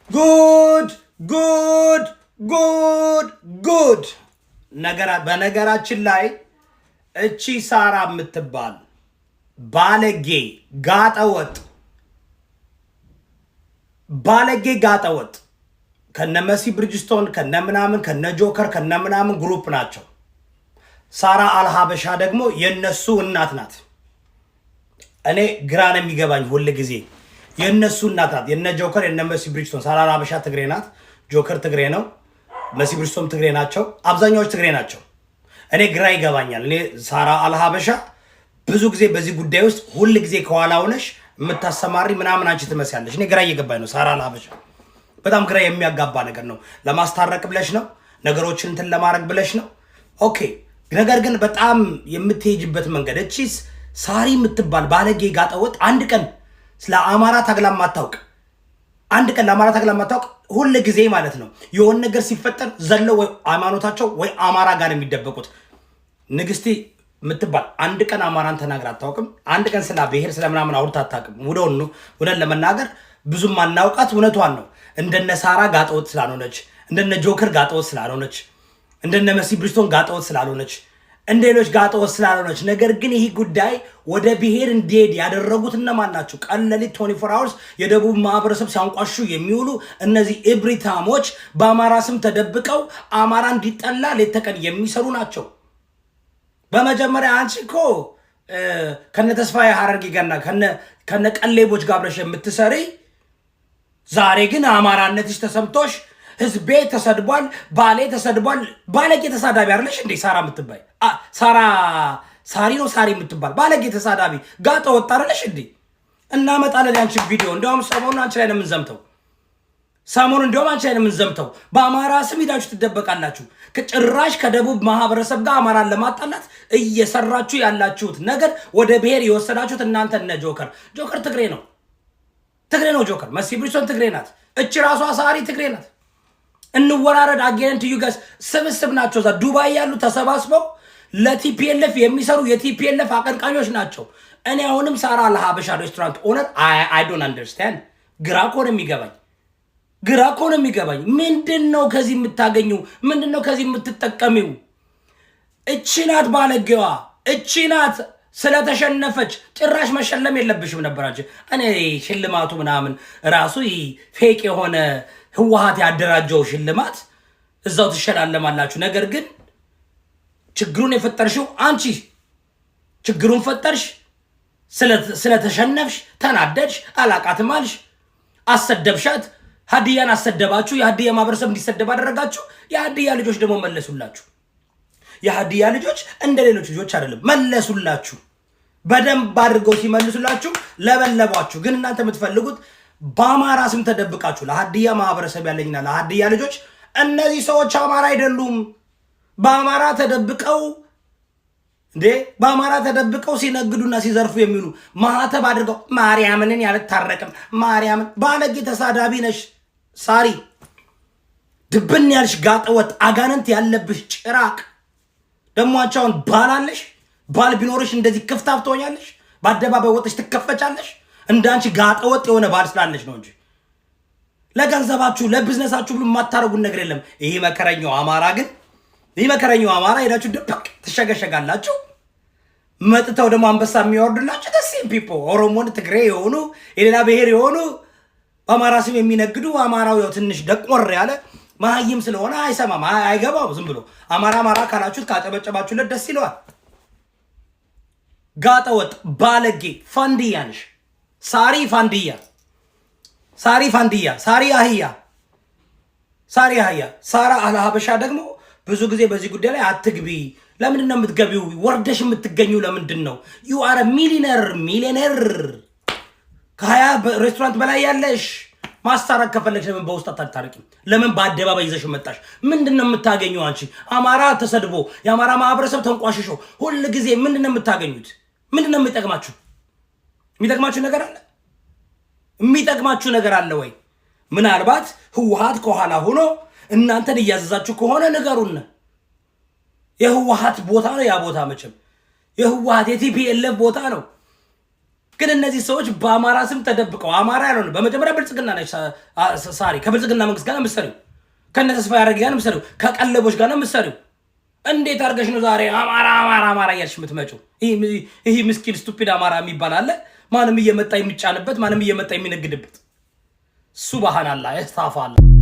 ጉድ ጉድ ጉድ ጉድ! በነገራችን ላይ እቺ ሳራ የምትባል ባለጌ ጋጠወጥ፣ ባለጌ ጋጠወጥ ከነ መሲ ብሪጅስቶን፣ ከነ ምናምን፣ ከነ ጆከር፣ ከነ ምናምን group ናቸው። ሳራ አልሀበሻ ደግሞ የነሱ እናት ናት። እኔ ግራ ነው የሚገባኝ ሁል ጊዜ፣ የእነሱ እናት ናት። የነ ጆከር፣ የነ መሲ ብሪጅስቶን። ሳራ አልሀበሻ ትግሬ ናት። ጆከር ትግሬ ነው። መሲ ብሪጅስቶን ትግሬ ናቸው። አብዛኛዎች ትግሬ ናቸው። እኔ ግራ ይገባኛል። እኔ ሳራ አልሀበሻ ብዙ ጊዜ በዚህ ጉዳይ ውስጥ ሁል ጊዜ ከኋላ ሆነሽ የምታሰማሪ ምናምን አንቺ ትመስያለሽ። እኔ ግራ እየገባኝ ነው። ሳራ አልሀበሻ በጣም ግራ የሚያጋባ ነገር ነው። ለማስታረቅ ብለሽ ነው፣ ነገሮችን እንትን ለማድረግ ብለሽ ነው። Okay። ነገር ግን በጣም የምትሄጅበት መንገድ፣ እቺስ ሳሪ የምትባል ባለጌ ጋጠወጥ አንድ ቀን ስለ አማራ ታግላ ማታውቅ፣ አንድ ቀን ለአማራ ታግላ ማታውቅ፣ ሁል ጊዜ ማለት ነው የሆነ ነገር ሲፈጠር ዘለው ወይ ሃይማኖታቸው ወይ አማራ ጋር የሚደበቁት። ንግስቲ የምትባል አንድ ቀን አማራን ተናግራ አታውቅም። አንድ ቀን ስለ ብሔር ስለ ምናምን አውርታ አታውቅም። እውነት ለመናገር ብዙም አናውቃት። እውነቷን ነው። እንደነ ሳራ ጋጠወጥ ስላልሆነች፣ እንደነ ጆከር ጋጠወጥ ስላልሆነች፣ እንደነ መሲ ብሪስቶን ጋጠወጥ ስላልሆነች፣ እንደ ሌሎች ጋጠወጥ ስላልሆነች። ነገር ግን ይህ ጉዳይ ወደ ብሔር እንዲሄድ ያደረጉት እነማን ናቸው? ቀን ለሊት 24 hours የደቡብ ማህበረሰብ ሲያንቋሹ የሚውሉ እነዚህ እብሪታሞች በአማራ ስም ተደብቀው አማራ እንዲጠላ ሌት ተቀን የሚሰሩ ናቸው። በመጀመሪያ አንቺ እኮ ከነ ተስፋዬ ሀረርጌ ጋርና ከነ ቀሌቦች ጋር አብረሽ የምትሰሪ፣ ዛሬ ግን አማራነትሽ ተሰምቶሽ ህዝቤ ተሰድቧል፣ ባሌ ተሰድቧል። ባለጌ ተሳዳቢ አይደለሽ እንዴ? ሳራ የምትባይ፣ ሳራ፣ ሳሪ ነው፣ ሳሪ የምትባል ባለጌ ተሳዳቢ ጋጠ ወጥ አይደለሽ እንዴ? እናመጣለን ያንቺን ቪዲዮ። እንዲያውም ሰሞኑን አንቺ ላይ ነው የምንዘምተው። ሰሞኑን እንዲያውም አንቺ ላይ ነው የምንዘምተው። በአማራ ስም ሂዳችሁ ትደበቃላችሁ። ጭራሽ ከደቡብ ማህበረሰብ ጋር አማራን ለማጣላት እየሰራችሁ ያላችሁት ነገር፣ ወደ ብሔር የወሰዳችሁት እናንተ እነ ጆከር። ጆከር ትግሬ ነው፣ ትግሬ ነው ጆከር። መሲ ብሪጅስቶን ትግሬ ናት። እች ራሷ ሳሪ ትግሬ ናት። እንወራረድ again to you guys። ስብስብ ናቸው። እዛ ዱባይ ያሉ ተሰባስበው ለ TPLF የሚሰሩ የ TPLF አቀንቃኞች ናቸው። እኔ አሁንም ሳራ ለሀበሻ restaurant owner I don't understand። ግራ እኮ ነው የሚገባኝ። ግራ እኮ ነው የሚገባኝ። ምንድን ነው ከዚህ የምታገኘው? ምንድን ነው ከዚህ የምትጠቀሚው? እቺ ናት ባለጌዋ፣ እቺ ናት። ስለተሸነፈች ጭራሽ መሸለም የለብሽም ነበር አንቺ። እኔ ሽልማቱ ምናምን ራሱ fake የሆነ ህወሀት ያደራጀው ሽልማት እዛው ትሸላለማላችሁ። ነገር ግን ችግሩን የፈጠርሽው አንቺ፣ ችግሩን ፈጠርሽ። ስለተሸነፍሽ ተናደድሽ፣ አላቃትም አልሽ፣ አሰደብሻት። ሀዲያን አሰደባችሁ። የሀዲያ ማህበረሰብ እንዲሰደብ አደረጋችሁ። የሀዲያ ልጆች ደግሞ መለሱላችሁ። የሀዲያ ልጆች እንደ ሌሎች ልጆች አይደለም፣ መለሱላችሁ። በደንብ አድርገው ሲመልሱላችሁ ለበለቧችሁ። ግን እናንተ የምትፈልጉት በአማራ ስም ተደብቃችሁ ለሀዲያ ማህበረሰብ ያለኝና ለሀዲያ ልጆች እነዚህ ሰዎች አማራ አይደሉም፣ በአማራ ተደብቀው እንዴ፣ በአማራ ተደብቀው ሲነግዱና ሲዘርፉ የሚሉ ማህተብ አድርገው ማርያምንን ያልታረቅም ማርያምን። ባለጌ ተሳዳቢ ነሽ ሳሪ፣ ድብን ያልሽ ጋጠወጥ አጋንንት ያለብሽ ጭራቅ። ደግሞ አንቺ አሁን ባል አለሽ? ባል ቢኖርሽ እንደዚህ ክፍታፍ ትሆኛለሽ? በአደባባይ ወጥሽ ትከፈቻለሽ? እንደ አንቺ ጋጠወጥ የሆነ ባል ስላለሽ ነው እንጂ ለገንዘባችሁ ለቢዝነሳችሁ ብሎ የማታደርጉን ነገር የለም። ይህ መከረኛው አማራ ግን፣ ይህ መከረኛው አማራ ሄዳችሁ ድብቅ ትሸገሸጋላችሁ። መጥተው ደግሞ አንበሳ የሚያወርዱላችሁ the same people፣ ኦሮሞን፣ ትግሬ የሆኑ፣ የሌላ ብሔር የሆኑ፣ በአማራ ስም የሚነግዱ። አማራው ያው ትንሽ ደቆር ያለ መሀይም ስለሆነ አይሰማም፣ አይገባው። ዝም ብሎ አማራ አማራ ካላችሁት፣ ካጨበጨባችሁለት ደስ ይለዋል። ጋጠወጥ ባለጌ ፋንድያ ነሽ። ሳሪ ፋንድያ፣ ሳሪ ፋንድያ፣ ሳሪ አህያ፣ ሳሪ አህያ። ሳራ አልሀበሻ ደግሞ ብዙ ጊዜ በዚህ ጉዳይ ላይ አትግቢ። ለምንድን ነው የምትገቢው? ወርደሽ የምትገኙ ለምንድን ነው? You are millionaire፣ millionaire፣ ከ20 ሬስቶራንት በላይ ያለሽ፣ ማስታረቅ ከፈለግሽ ለምን በውስጥ አታታርቂም? ለምን በአደባባይ ይዘሽ መጣሽ? ምንድን ነው የምታገኘው አንቺ? አማራ ተሰድቦ፣ የአማራ ማህበረሰብ ተንቋሽሾ ሁል ጊዜ ምንድን ነው የምታገኙት? ምንድን ነው የሚጠቅማችሁ? የሚጠቅማችሁ ነገር አለ? የሚጠቅማችሁ ነገር አለ ወይ? ምናልባት ህወሀት ከኋላ ሆኖ እናንተን እያዘዛችሁ ከሆነ ንገሩን። የህወሀት ቦታ ነው ያ ቦታ፣ መቼም የህወሀት የ TPLF ቦታ ነው። ግን እነዚህ ሰዎች በአማራ ስም ተደብቀው አማራ ያልሆነ፣ በመጀመሪያ ብልጽግና ነች ሳሪ፣ ከብልጽግና መንግስት ጋር ነው የምትሰሪው፣ ከነ ተስፋዬ አረጌ ጋር ነው የምትሰሪው፣ ከቀለቦች ጋር ነው የምትሰሪው። እንዴት አድርገሽ ነው ዛሬ አማራ አማራ አማራ እያልሽ የምትመጪው? ይህ ምስኪን stupid አማራ የሚባል አለ፣ ማንም እየመጣ የሚጫንበት፣ ማንም እየመጣ የሚነግድበት። ሱብሃናላህ፣ አስታግፊሩላህ።